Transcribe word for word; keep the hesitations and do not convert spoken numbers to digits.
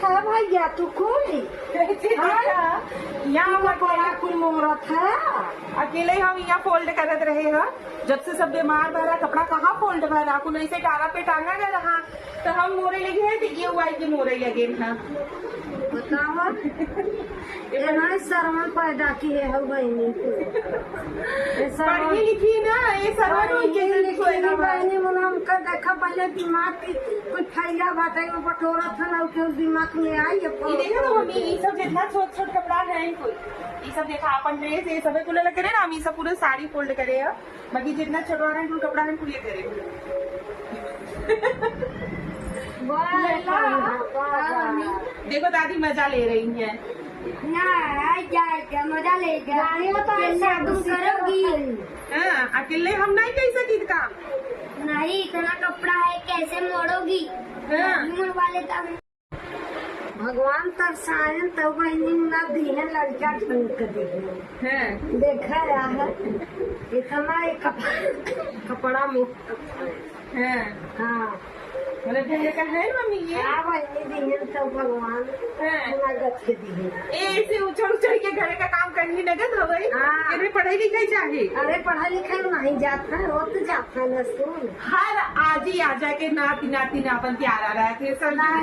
का भैया, तू खोली? हाँ? यहाँ तू हम कपड़ा अकेले कुल मोरत है। अकेले हम यहाँ fold करत रहे हैं। जब से सब बीमार भरा, कपड़ा कहाँ fold भरा, कुल ऐसे डारा पे टांगा गया रहा, तो हम मोरे लगे हैं, तो ये हुआ कि मोरे लगे हैं। बतावा। ये नहीं सरवन पैदा किहे हौ बहिनी। ये सरवन पढ़ी लिखी ना, ये सरवन पढ़ी उनके जन लिखी कोई ना बा। बहिनी, मुना हमका देखा पहले दिमाग की कोई फैला बात है, वो बटोरा था ना, उनके उस दिमाग में आई, ये ये देखो ना मम्मी, ये सब जितना छोट छोट कपड़ा है कोई, ये सब देखा अपन dress, ये सब कुल लगे रहे ना, हम ये सब पूरे साड़ी fold करे हैं, बाकी जितना छोटवा रहे कुल कपड़ा है कुल ये करे। वाह, वाह, वाह, वाह। देखो दादी मजा ले रही है। ना, आ जाएगा, मजा लेगा। गाड़ियों तो अकेले ऐसा तुम करोगी। हाँ, अकेले हम नहीं कर सकी काम। नहीं, इतना कपड़ा है, कैसे मोड़ोगी? हाँ। मोड़ वाले तब भगवान तरसायन तब बहिनी ना दिहे लड़का ढंग के दिहे। हाँ। देखा रहा है, इतना एक कप-, कपड़ा में। हाँ। हाँ। मतलब घर का है मम्मी ये? हाँ, बहिनी दिहे तो भगवान हाँ। अपना गत के दिहे। ए, ऐसे उछल उछल के घर का काम करनी नगद हो गई? हाँ। इन्हें पढ़ाई लिखाई चाहे? अरे पढ़ाई लिखाई नहीं जाता है, वो तो जाता है ना स्कूल। हर आजी आजा के नाती नाती ना अपन प्यारा रहा थे, सब ना,